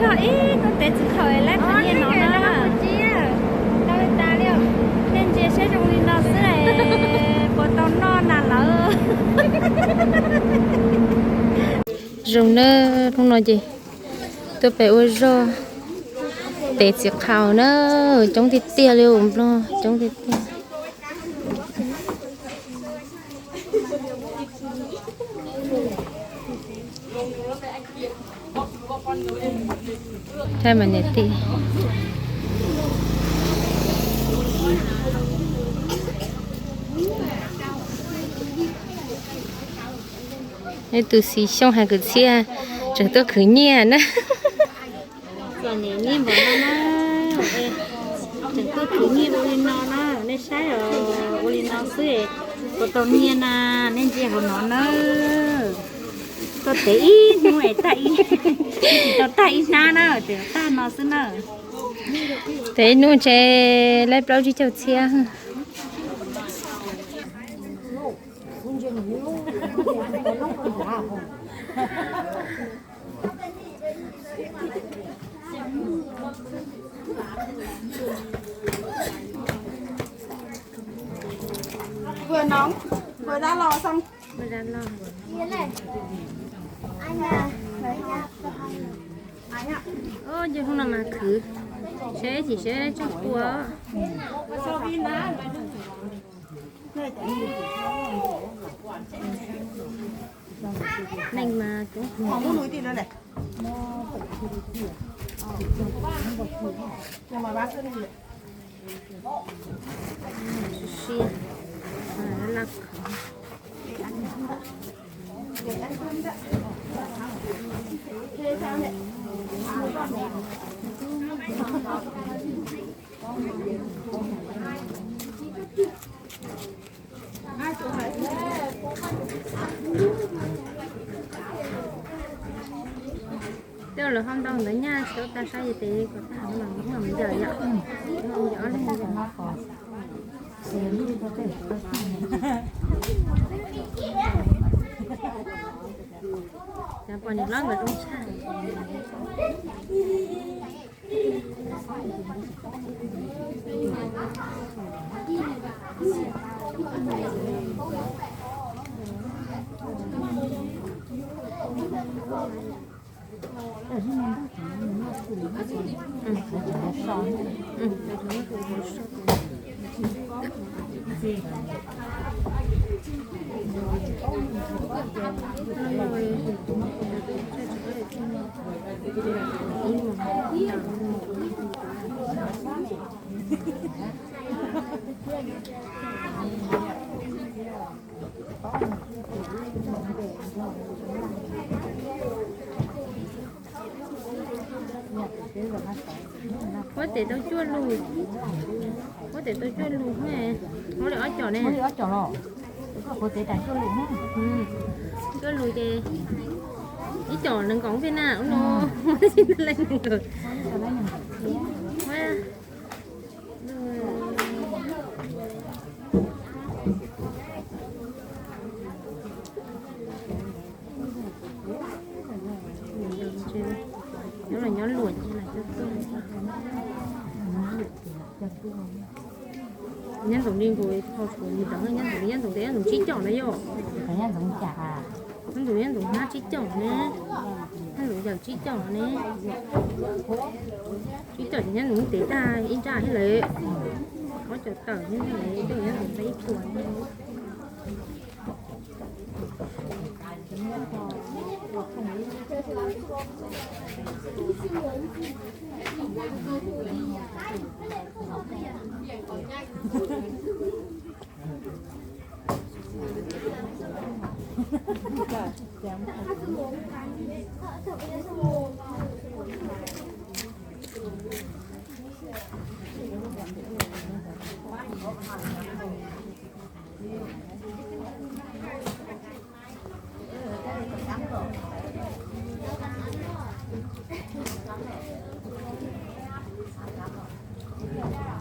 Ib hnub tev txiv qhaum lawv qhov nyiaj no na. Nej ntsia saib zoo li no xwb es puas tau noj na lawv. Zoo na, hnub no ces tuaj pem ua zog tev txiv qhaum na, coob tiag tiag li, Nplog coob tiag tiag. Thaij mas niam tij. Neb tus xis Xyooj hais kwv txhiaj tseem tuaj khwv nyiaj na. Tseem tuaj khwv nyiaj ua li no na, nej saib os, ua li no xwb puas tau nyiaj na, nej ntsia hauv no na. Tuaj tev ib hnub es tag ib, tsis tau tag ib hnab na, tseem tag no xwb na. Tev ib hnub ntshe laib plaub tsib caug txhiab. Vừa nóng, vừa đã lò xong. Ub, hnub no mas khwv, seb tsis seb tsaj kua. Neeg mas coob. Siab, laj khov. Tej lawv ho ntau ntawv nyaj tsis tau tag sai ces tes kom tag los mus yawm yom. Cov poj niam hlob nkawd zoo tshaj. Huab tes tau cuaj lus, huab tes tau cuaj lus, muab li ob com ne. Cuaj lus ces ib com nees nkaum thiab na, ub no, leej nees nkaum. Nyob los nyob luam ces lam coj tuaj. Nyob ntxoov li nkaus, nyob ntxoov, nyob ntxoov, nyob ntxoov tsib com na yom. Nyob ntxoov cas? Nyob ntxoov, nyob ntxoov hnab tsib com ne, nyob ntxoov yawm tsib com ne. Tsib com ces nyob ntxoov tev tag ib nrab thiab lawm. Ob com tawm thiab lawm, nyob ntxoov tag ib pluas.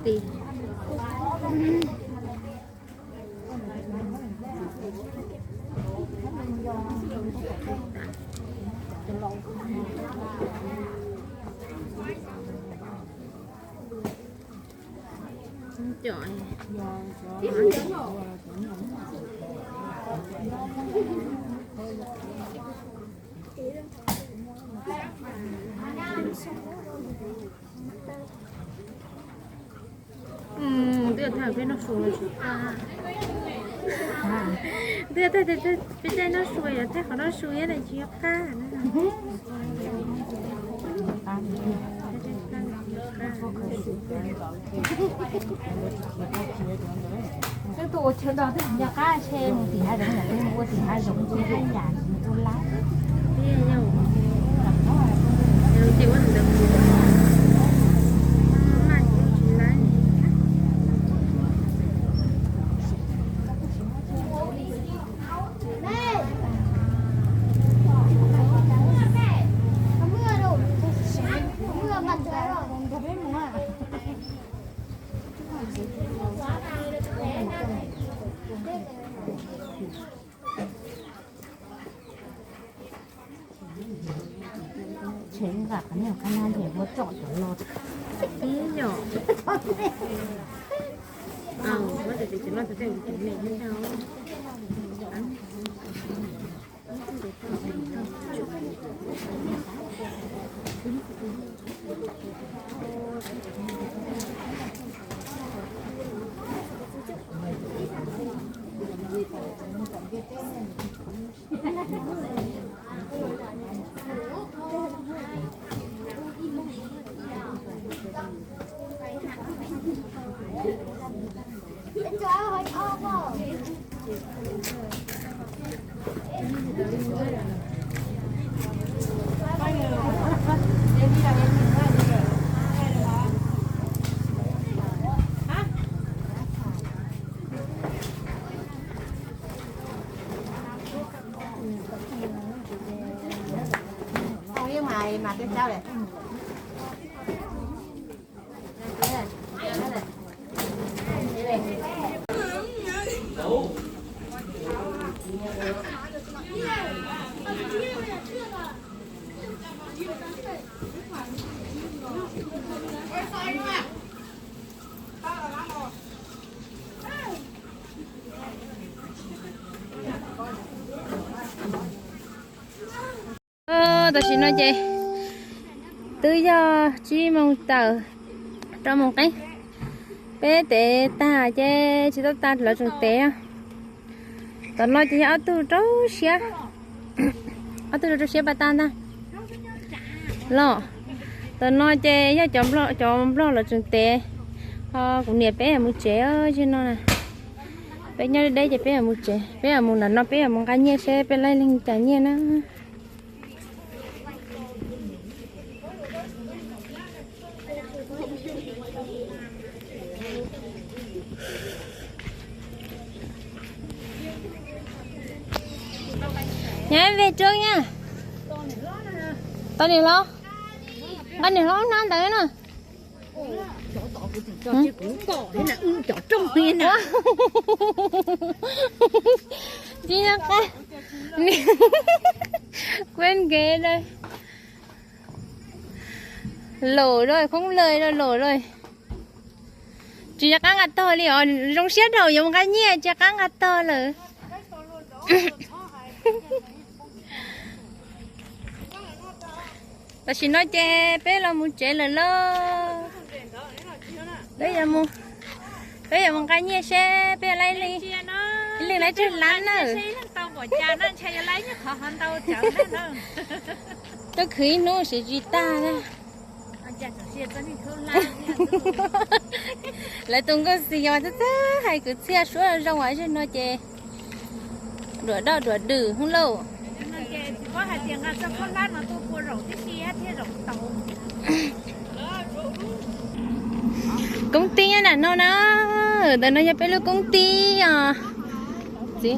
Ti. Twb thaij peb noj su los tsis qab. Twb thaij peb caij noj su, yog thaij qhov noj su thiab na tsis qab. Twb tuaj ua chaw do twb tsis nco qab, ntshe mus tim hav zoov, yog twb mus ua tim hav zoov ces haj yam mus ua lawm. Tam sim no ces twb yog tsib moos tawm, rau moos qeeb. Peb tev tag ces tsis tau tas lawv tseem tev. Tom no ces yog ob tug rau siab, ob tug rau siab pas tag ntag los. Tom no ces yog cov nplog lawv tseem tev, ho kuv niam peb yuav mus tsev zim no na. Peb nyob deb deb ces peb yuav mus tsev, peb yuav mus nram no peb yuav mus nqa nyiaj seb peb laij leej cas nyiaj na. Nyab ve rau nyab. Tau niam hlob, nqa niam hlob hnab ntawd na. Tsis nco qab, kuv nkev na. Laus lawm, khoob lawm, laus lawm. Tsis nco qab nqa tog li os, zoo siab dhau yuav nqa nyiaj tsis nco qab nqa tog lawm. Tam sim no ces peb los mus tsev lawm lauj. Peb yuav mus, peb yuav mus nqa nyiaj seb peb yuav laij ib leeg laij tsawg lab na. Tuaj khwv ib hnub siv tsis tag na. Lawv tus nkauj xis yos txawj txawj hais kwv txhiaj suab zoo as zim no ces ruam doj ruam dwm hwv lauj. Koob tib nyob nram no na, ntawm no yog peb lub koob tib os. Txiv,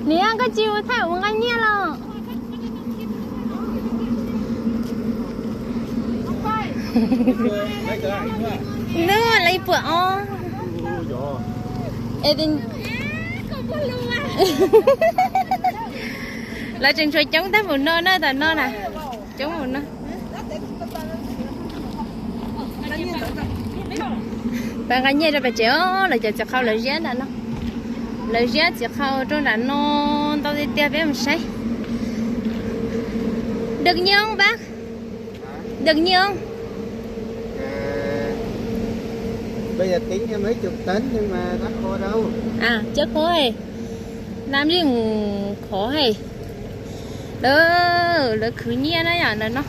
niam, koj tsis mus thaij ua nqa nyiaj los? Nub, lawv puas os? Lawv tseem tshuav coob tag npaum no na, tam no na, coob npaum no. Pab nqa nyiaj rau pem tsev os, lawv cov txiv qhau lawv ziab nram no. Lawv ziab txiv qhau rau nram no ntau tiag tiag, peb mus saib. Được nhiều không bác? Được nhiều không? Bây giờ tính em mấy chục tấn nhưng mà nó khô đâu. À, chưa khô hả? Năm rưỡi khô hả? Lawv, lawv khwv nyiaj na yom, ntawm no.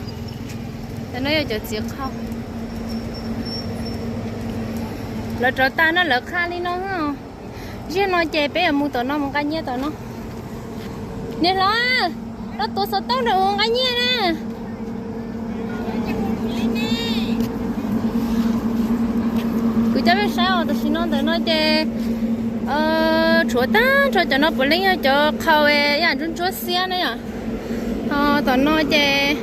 Ntawm no yog cov txiv qhau. Lawv rov tag no lawv qha li no. Ziag no ces peb yuav mus tom no mus nqa nyiaj tom no. Niam hlob, rov tuav xov tooj rau mus nqa nyiaj na. Kuv coj peb saib os, tam sim no ntawm no ces tshuav tag nrho cov no puav leej yog cov qhau ib yam ntsuab ntsuab xiab na yom. Ho tom no ces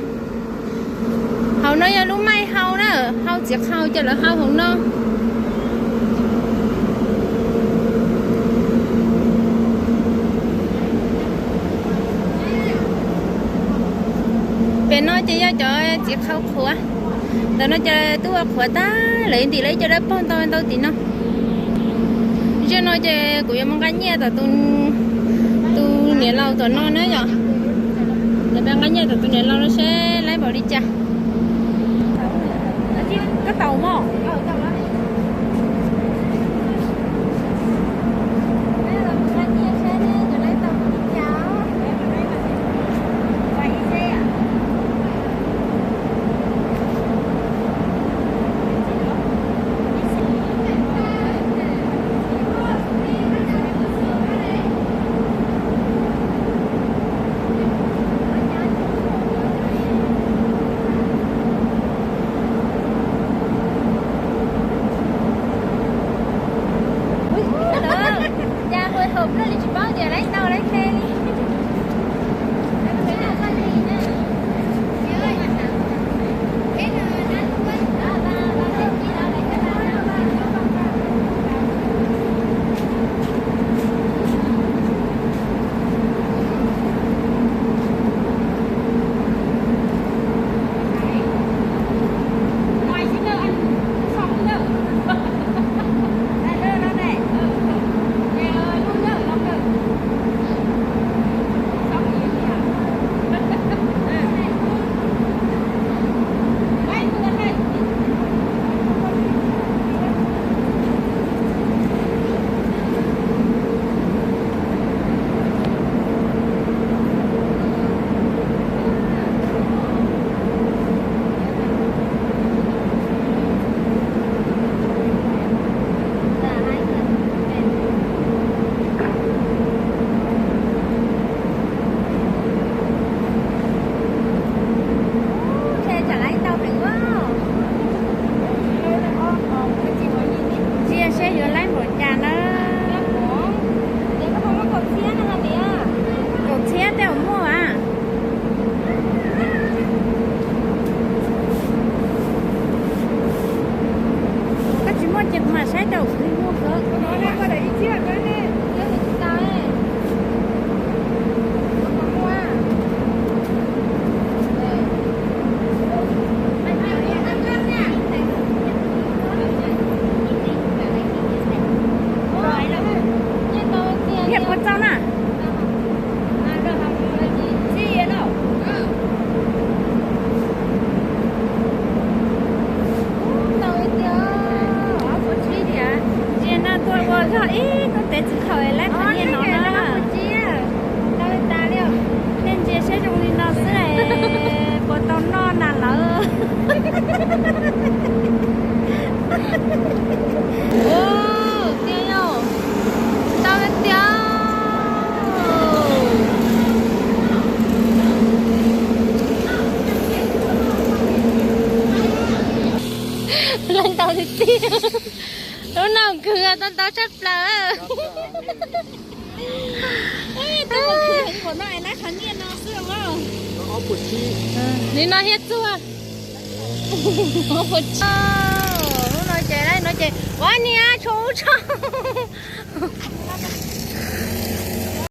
hauv no yog lub maij hau na, hau txiv qhau ces lawv hau hauv no. Pem no ces yog cov txiv qhau qhuav. Ntawm no ces twb ua qhuav tag, lawv ntim lawv cov dawb paug ntau ntau tim no. Ziag no ces kuv yuav mus nqa nyiaj tom tus niam laus tom no na yom. Yuav nqa nyiaj tom tus niam laus no seb laib npaum li cas. Koj tau mog. Cas hồi hộp lawm li tsis paub tias laib tau laib qe li. Ntsia seb yuav laib npaum cas na. Kaum txhiab tej zaum muaj as. Koj tsis muaj ces kuv mam saib rau kuv li muaj kawg. Nyiaj puas txog na? Ntau tiag, ob puas tsib tiag. Ntsia no tuaj ua zog ib hnub tev txiv qhau laib qhov nyiaj no na. Ntau tas li. Thiaj ntsia saib zoo li no xwb es puas tau noj na lawm. Ua tiag yom, ntau tiag. Laib ntau tiag tiag. Lub no kws tau ntau tshaj plaws. Li no thiaj txuag. Lub no ces, lub no ces ua niag tshuav ub tshoj.